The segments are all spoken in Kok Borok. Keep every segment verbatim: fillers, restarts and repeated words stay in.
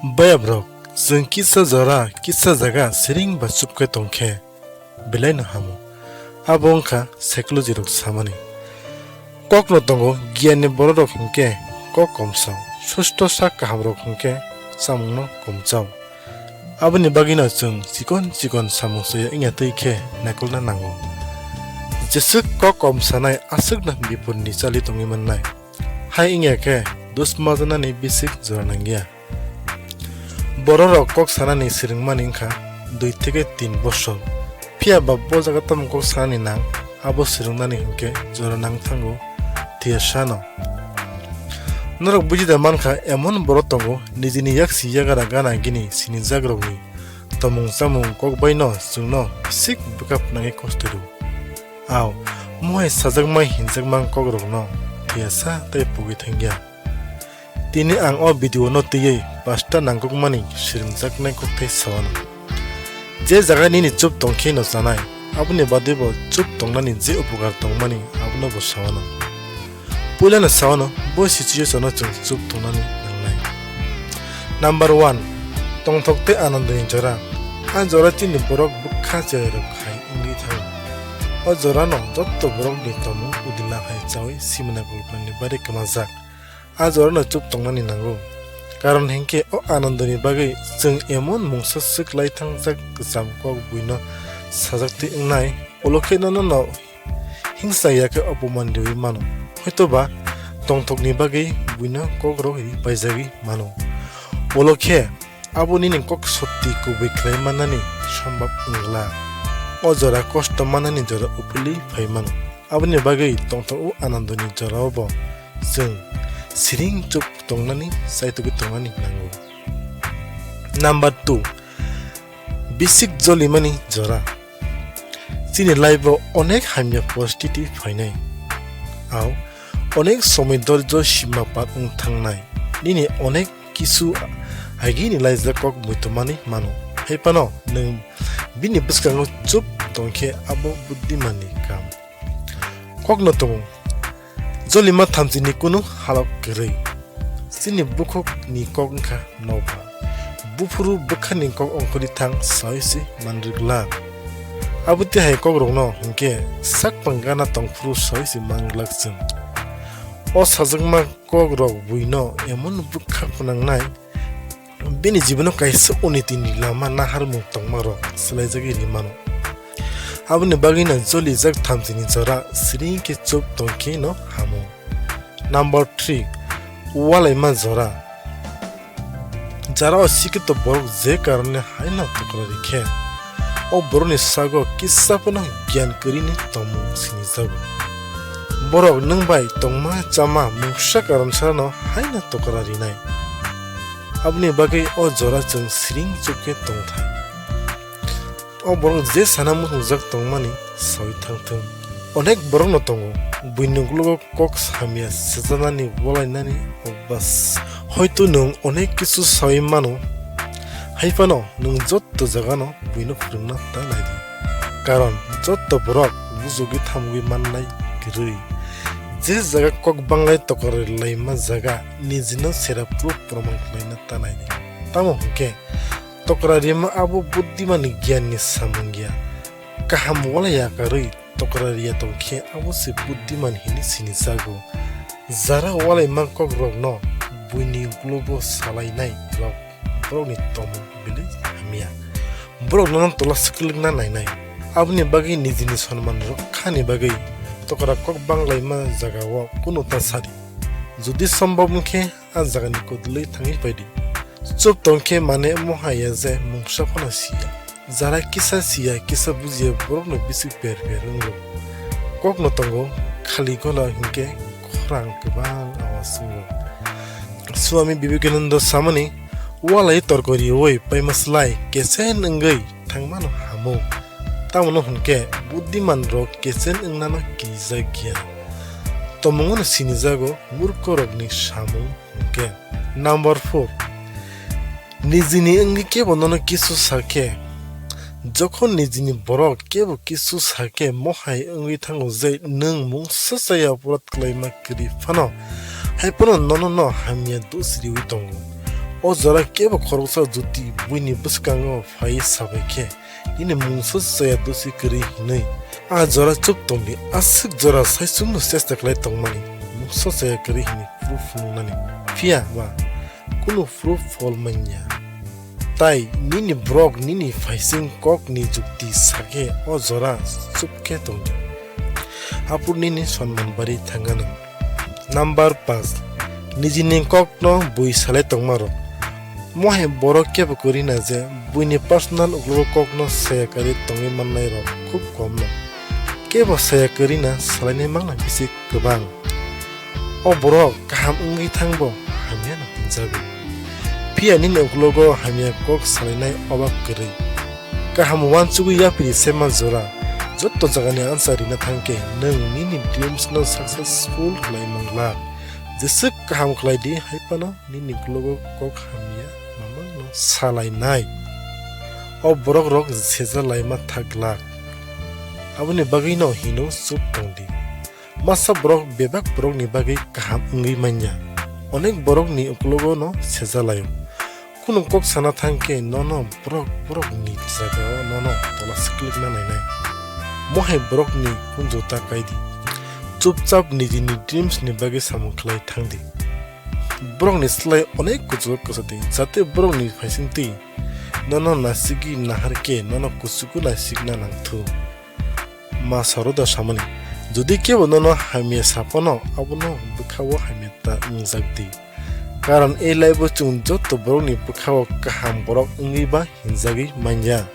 Bayap rok, chwng kisa jora, kisa jaga siring ba chup khe tong khe, belai no hamo. Abo wngkha psychology rok samani. Kok no tongo, giyan ni borok rok hinkhe kok kom sao, susto sak kaham rok hinkhe chamung no kom chao. Aboni bagwi no chwng chikon chikon samung soya wngya twi khe naikolna nango. Jeswk kok kom sanai aswk no bipor ni chali tongwi mannai. Hai wngya khe dusmajanani bisik jora nangya. Bororok kok sanani swrwngmani wngkha dui theke tin bosor. Phiya ba bo jaga tamo kok sanani nang, abo swrwngnani hinkhe jora nang thango, thiyasano. Norok buji da mankha, emon borok tongo, nijini yaksi yagara gana gini sinijakrokni tomung chamung kok baino chwngno bisik bwkha phnangwi kosto rw. Ao, mohai sajakma hinjakma kokrokno thiyasa tei pugwi thangya. Tini ang o video no twiwi pasta nangkukmani swrwngjaknai kokthai sawano. Je jaga nini chup tongkhe no chanai, aboni badwi bo chup tongnani je upokar tongmani abono bo sawano. Puilano sawano bo situation no chwng chup tongnani nangnai. Number one, tongthok tei anandoni jora. A jora chini borok bwkha cherairok hai wngwi thango. O jorano jotto borokni tomung udila hai chawi simina kulpani bari kwmajak. A jorano chup tongnani nango. Karon hinkhe o anandoni bagwi chwng emon mungsa swk lai thangjak kwcham kok buino sajak twi wngnai, ulo khe nono no hingsa ya khe opoman riwi mano. Hoitoba tongthokni bagwi buino kok rok ri paijagwi mano. Ulo khe abo nini kok sotti kubui khlai mannani sombab wng glak. O jora kosto mannani jora uphilwi phai mano. Aboni bagwi tongthok o anandoni jorao bo chwng siring chuk tongnani, chaitugwi tongnani nango. Number two, bisik jolimani jora. Chini life o onek hamya positivity phainai. Ao onek somoi dorjo sima par wng thangnai. Nini onek kisu agini laijak kok muitu manwi mano. Hai phano nwng bini bwskango chup tongkhe abo buddhimanni kam. Kokno tongo. Jolima thamchini kunu halok kwrwi. Chini bukhukni kok wngkha nokbar. Buphuru bwkhani kok ongkhorwi thang sawi se manrwglak. Abo tihai kokrokno hinkhe sak pang gana tongphuru sawi se manrwglak chwng. O sajakma kokrok buino emon bwkha phnangnai, bini jibono kaisa unitini lama naharmung tongmarok swlaijagwi ri mano. Aboni bagwino jolijak thamchini jora siring khe chup tongkheno hamo. Number three, walaima jora. Jara o sikito borok je karone haino tokra rikhe, o borokni sago kisa phano giyan kwrwini tongmung sinijago. Borok nwng bai tongma chama mungsa karon sarano haino tokra rinai. Aboni bagwi o jora chwng siring chukhe tongthai. O borok je sana muchungjak tongmani sawi thangthung. Onek borokno tongo, buini uklogo kok samya swchanani, walainani obas. Hoito nwng onek kisu sawi mano, hai phano nwng jotto jagano buino phwrwngna ta nai di. Karon jotto borok bujugwi thamgwi mannai kwrwi. Je jaga kok banglai tokra laima jaga nijino sera proof proman khlaina ta nai di. Tamo hwnkhe, tokra rima abo buddhimanni giyanni samung ya. Kaham walai yakarwi tokra riya tongkhe abo se buddhiman hinwi sinijago. Jara walaima kokrokno buini uklogo salainai rok borokni tomung belai hamya. Borok nono tola swklikna nainai. Aboni bagwi nijini sonman rok khani bagwi tokra kok banglaima jagao kunu ta sadi. Jodi sombab wngkhe, a jagani kwdwlwi thangwi phaidi. Chup tongkhe mane mohaya je mungsa phano siya. Jara kisa siya, kisa bujiya borokno bisik per per wngo. Kokno tongo, khali gola hinkhe khorang kwbang awas wngo. Swami Vivekananda samani, walai torko riwi paima slai kechen wngwi thangmano hamo. Tamoni hwnkhe buddhiman rok kechen wngnano kirijak ya. Tomungono sinijago murkhorokni samung hwnkhe. Number four, nijini wngwi kebo nono kisu sakhe, jokhon nijini borok kebo kisu sakhe mohai wngwi thango je nwng mungsa chaya oporat kwlaima kwrwi phano, hai phano nono no hamya dos riwi tongo. O jora kebo khoroksa jodi buini bwskango phai sabai khe, nini mungsa chaya dosi kwrwi hinwi. A jora chup tongdi, aswk jora saichungno chesta khlai tongmani, mungsa chaya kwrwi hinwi proof nungnani. Phiya ba, kunu proof phol manya. Tai nini borok nini phaising kokni jukti sakhe o jora chup khe tongdi. Haphuru nini sonman bari thangano. Number paanch, nijini kokno bui salai tongmarok. Mohai borok kebo kwrwi na je buini personal uklogo kokno saya karwi tongwi mannai rok khub kom no. Kebo saya kwrwi na salainai mangna bisi kwbang. O borok kaham wngwi thangbo hamya no hwnjago. Phiya nini uklogo hamya kok salainai obak kwrwi. Kaham uansugwi yapri sema jora, jotto jagani answer rina thangkhe nwng nini dreams no successful khlai manglak. Jeswk kaham khlai di hai phano nini uklogo kok hamya mamang no salainai. O borok rok seja laima thak glak. Aboni bagwi no hino chup tongdi. Masa borok bebak borokni bagwi kaham wngwi manya. Onek borokni uklogo no seja laio. Kunu kok sana thangkhe nono borok borokni jagao nono tola swklikna nainai. Mohai borokni kunju ta kaidi. Chupchap nijini dreams ni bagwi samung khlai thangdi. Borokni slai onek kuchugo kwchadi, jate borokni phaisingtwi nono nasigwi naharkhe nono kuchugo naisigna nangthu. Ma Saroda samani, jodi kebo nono hamya saphano, abono bwkhao hamya ta wngjak di. Karon e life o chwng joto borokni bwkhao kaham borok wngwi ba hinjagwi manya.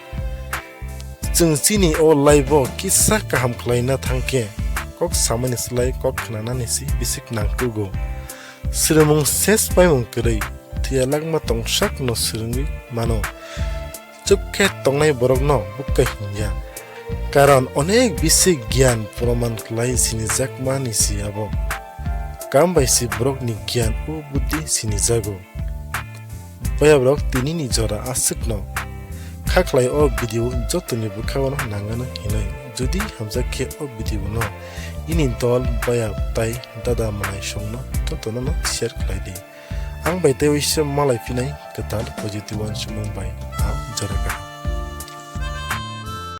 Chwng chini o life o kisa kaham khlaina thangkhe, kok samani slai kok khnanani si bisik nangkugo. Swrwngmung ses paimung kwrwi, thwiya lakma tongsak no swrwngwi mano. Chukhe tongnai borokno bukha hinya. Karon onek bisi giyan proman khlai sinijakmani si abo. Kam bai si borokni giyan o buddhi sinijago. Boya borok tinini jora aswkno. Kha khlai o video jotoni bwkhao no nangano hinwi. Jodi hamjak khe o video no nini dol boya tai dada manai songno jotono no share khlai di. Ang bai tei waisa malai phinai kwtal positive uansukmung bai ang jora kaham.